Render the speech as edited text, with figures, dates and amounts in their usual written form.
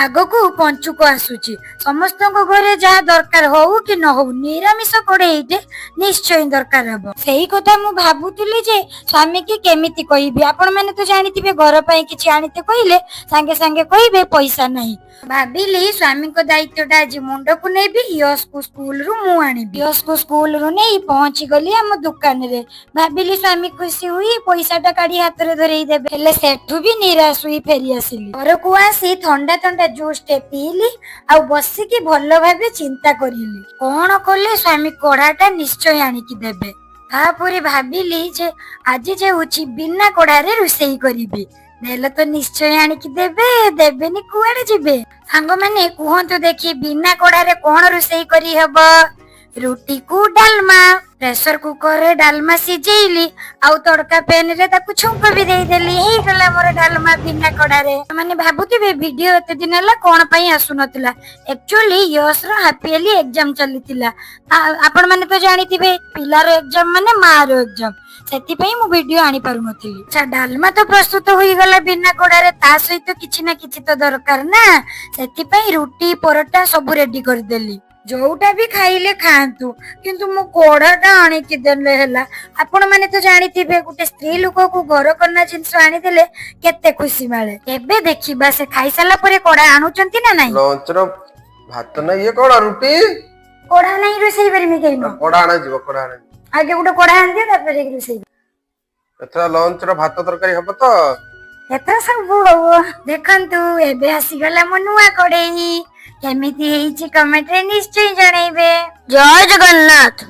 ଆଗକୁ ପଞ୍ଚୁକ ଆସୁଛି। ସମସ୍ତଙ୍କ ଘରେ ଯାହା ଦରକାର ହଉ କି ନ ହଉ, ନିରାମିଷ କଢେଇଟେ ନିଶ୍ଚୟ ଦରକାର ହବ। ସେଇ କଥା ମୁଁ ଭାବୁଥିଲି ଯେ ସ୍ୱାମୀକି କେମିତି କହିବି। ଆପଣ ମାନେ ତ ଜାଣିଥିବେ, ଘର ପାଇଁ କିଛି ଆଣିତେ କହିଲେ ସାଙ୍ଗେ ସାଙ୍ଗେ କହିବେ ପଇସା ନାହିଁ। ଭାବିଲି ସ୍ୱାମୀଙ୍କ ଦାୟିତ୍ୱଟା ଆଜି ମୁଣ୍ଡକୁ ନେବି, ୟଶକୁ ସ୍କୁଲରୁ ମୁଁ ଆଣିବି। ୟଶକୁ ସ୍କୁଲରୁ ନେଇ ପହଞ୍ଚି ଗଲି ଆମ ଦୋକାନରେ। ଭାବିଲି ସ୍ୱାମୀ ଖୁସି ହୋଇ ପଇସାଟା କାଢି ହାତରେ ଧରେଇ ଦେବେ, ହେଲେ ସେଠୁ ବି ନିରାଶ ହୋଇ ଫେରି ଆସିଲି। ଘରକୁ ଆସି ଥଣ୍ଡା ଥଣ୍ଡା ଜୁସ୍ ଟେ ପିଇଲି ଆଉ ବସିକି ଭଲ ଭାବେ ଚିନ୍ତା କରିଲି, କଣ କଲେ ସ୍ୱାମୀ କଢାଟା ନିଶ୍ଚୟ ଆଣିକି ଦେବେ। ତାପରେ ଭାବିଲି ଯେ ଆଜି ଯେହେତୁ ବିନା କଢାରେ ରୋଷେଇ କରିବି, ଦେଲେ ତ ନିଶ୍ଚୟ ଆଣିକି ଦେବେ। ଦେବେନି, କୁଆଡେ ଯିବେ? ସାଙ୍ଗମାନେ, କୁହନ୍ତୁ ଦେଖି, ବିନା କଢାରେ କଣ ରୋଷେଇ କରିହବ? ରୁଟିକୁ ଡାଲମା। ପ୍ରେସର କୁକରରେ ଡାଲମା ସିଝେଇଲି ଆଉ ତଡକା ପ୍ୟାନ ରେ ତାକୁ ଛୁଙ୍କ ବି ଦେଇଦେଲି। ହେଇଗଲା ମୋର ଡାଲମା ବିନା କଢାରେ। ମାନେ ଭାବୁଥିବେ, ଭିଡିଓ ଏତେ ଦିନ ହେଲା କଣ ପାଇଁ ଆସୁନଥିଲା। ଆକ୍ଚୁଆଲି ୟଶ ର ହାଫିୟରଲି ଏକ୍ଜାମ ଚାଲିଥିଲା। ଆପଣ ମାନେ ତ ଜାଣିଥିବେ, ପିଲାର ଏକ୍ଜାମ ମାନେ ମାର ଏକ୍ଜାମ। ସେଥିପାଇଁ ମୁଁ ଭିଡିଓ ଆଣି ପାରୁନଥିଲି। ଆଚ୍ଛା, ଡାଲମା ତ ପ୍ରସ୍ତୁତ ହୋଇଗଲା ବିନା କଢାରେ, ତା ସହିତ କିଛି ନା କିଛି ତ ଦରକାର ନା। ସେଥିପାଇଁ ରୁଟି, ପରଟା ସବୁ ରେଡି କରିଦେଲି। ଯୋଉଟା ବି ଖାଇଲେ ଖାଆନ୍ତୁ, କିନ୍ତୁ ମୁଁ କଢାଟା ଆଣିକି ଦେଲେ ହେଲା। ଆପଣ ମାନେ ତ ଜାଣିଥିବେ, ଗୋଟେ ସ୍ତ୍ରୀ ଲୋକକୁ ଘର କରନା ଜିନିଷ ଆଣିଦେଲେ କେତେ ଖୁସି ମିଳେ। ଏବେ ଦେଖିବା, ସେ ଖାଇସାରିଲା ପରେ କଢା ଆଣୁଛନ୍ତି ନା ନାଇଁ। ଲଞ୍ଚର ଭାତ ନା ଇଏ କଣ ରୁଟି? କଢା ନାହିଁ, ରୋଷେଇ କରିମି କେହି? କଢା ଆଣାଯିବ, କଢା ଆଣାଯିବ। ଆଗେ ଗୋଟେ କଢା ଆଣିଦିଅ, ତାପରେ ଯାଇକି ରୋଷେଇ। ଏଥର ଲଞ୍ଚର ଭାତ ତରକାରୀ ହବ ତ? ଏଥର ସବୁ ହବ। ଦେଖନ୍ତୁ, ଏବେ ଆସିଗଲା ମୋ ନୂଆ କଢେଇ। କେମିତି ହେଇଛି, କମେଣ୍ଟରେ ନିଶ୍ଚୟ ଜଣେଇବେ। ଜୟ ଜଗନ୍ନାଥ।